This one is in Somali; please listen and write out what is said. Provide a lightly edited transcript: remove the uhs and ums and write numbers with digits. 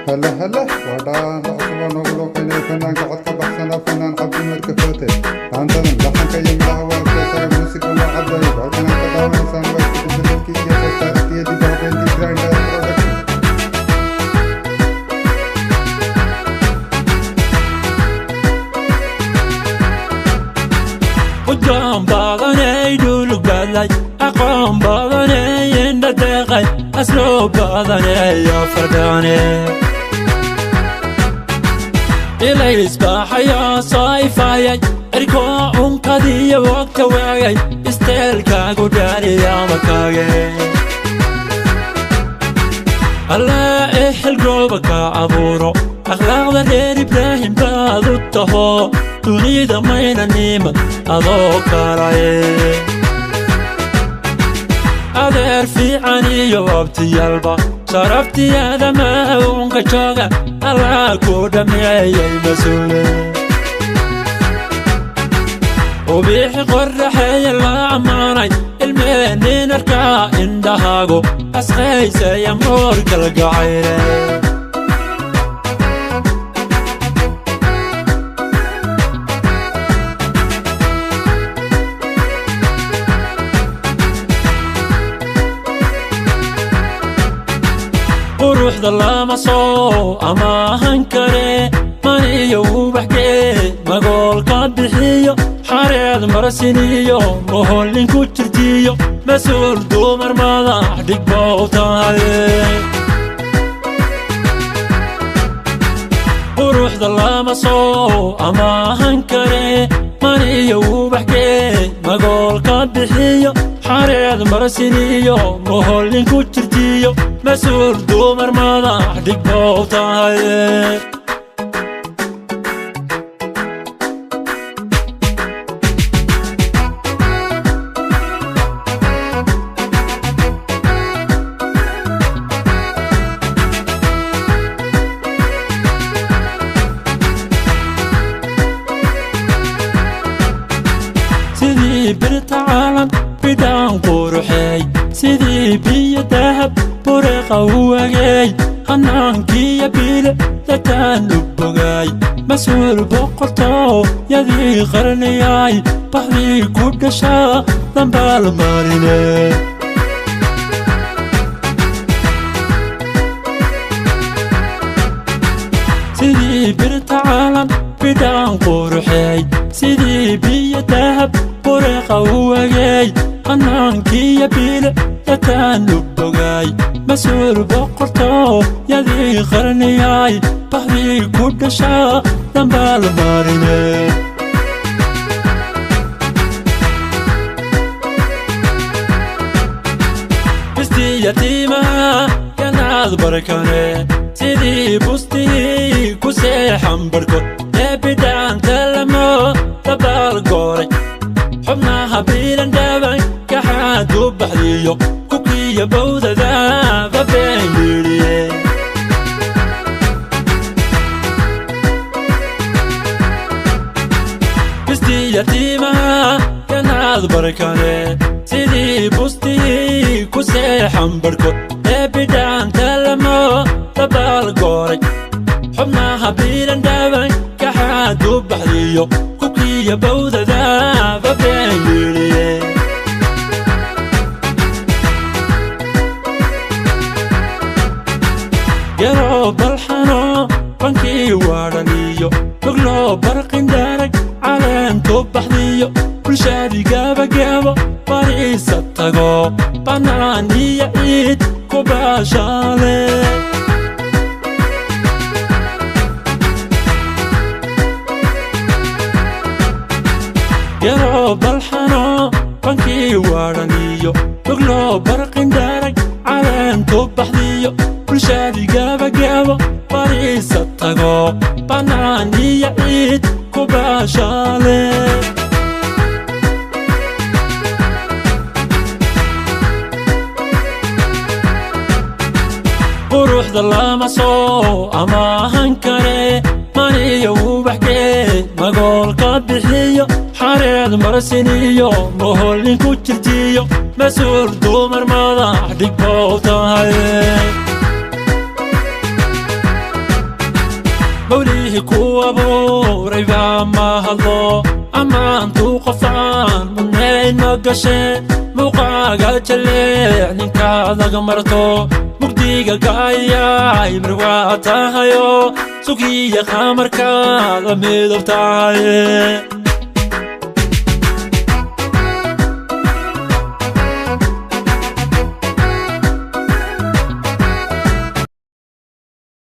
Hale hale waa dhaanta cusub oo noogu looqeynaya fanaanka codka baxsanaa, fanaan Cabdinuur Kafoote. Dhaantadan laxanka iyo midhaha waa Abkeesara, muusiga waa Cabdayib. Halkan aad ka daawanaysaan waa isku dubaridkii iyo soo saaristii iyo dib u habeyntii Grinder Production. Udgoon badanay, dhulug badlay, aqoon badanay, indha deeqay, asluub badanay, afardhane ilaysbaxayo soo ifayay, cirkoo unkadiyo wogta waagay, isteelkaagu dhaariyamakage Allah exelgooba ka abuuro. Akhlaaqda reer Ibraahim baad u taho, dunida maynanima adoo kalaye. Adeer fiican iyo abtiyalba sharaftiyaadama uunka jooga, Allah ku dhameeyay mas-uule. Ubiixi qorraxeeya la ammaanay, ilmeenin arkaa indhahaagu asqaysaya moorkalgacayle. Quruxda lama soo amaahan kare, maniyo ubaxgee magoolka bixiyo, xareed marasiniyo mohollin ku jirtiyo, mas-uul dumar madax dhigbow tahay. Quruxda lama soo amaahan kare, maniyo ubaxgee magoolka bixiyo, xareed marasiniyo mohollin ku jirtiyo, mas-uul dumar madax dhigbow tahay. Sidii birta caalam bidhaan quruxeey, sidii biyo dahab bureeqa u wageey, hanaankiyo bile dataan u bogaay, mas-uul boqortoo yadii qarniyaay, baxdii ku dhashaa dambaal marine. Sidii birta caalam bidhaan quruxeey, sidii biyo dahab bureeqa u wageey, hanaankiyo bile dataan u bogaay, mas-uul boqortoo yadii qarniyaay, baxdii ku dhashaa dambaal marine. Bistiyatiimaha yanaad barkane, sidii bustii ku seexan barhkood ee bidhaanta lamo dabaal gooray, xubnaha biilan dhaban kaxaad u baxdiyo, kukiyo bowdada babeen yidhiye. Bistiyatiimaha yanaad barkane, sidii bustii ku seexan barhkood ee bidhaanta lamo dabaal gooray, xubnaha biilan dhaban kaxaad u baxdiyo, kukiyo bowdada babeen yidhiye. Yaroo balxano bankii waadhaniyo, bogloo barqindharag caleentu baxdiyo, bulshadii gabagabo bariisa tago, bannaan iyo ciid ku baashaale. Yaroo balxano bankii waadhaniyo, bogloo barqindharag caleentu baxdiyo, bulshadii gabagabo bariisa tago, bannaan iyo ciid ku baashaale. Quruxda lama soo amaahan kare, maniyo ubaxgee magoolka bixiyo, xareed marasiniyo mohollin ku jirtiyo, mas-uul dumar madax dhigbow tahay. Mawlihii ku abuuray baa ma hadlo, ammaantuu qofaan mudnayn ma gashe. Muuqaaga jaleec ninkaad laga marto, mugdiga gaayay marwaa tahayo, sugiya qamarkaad la midab tahay.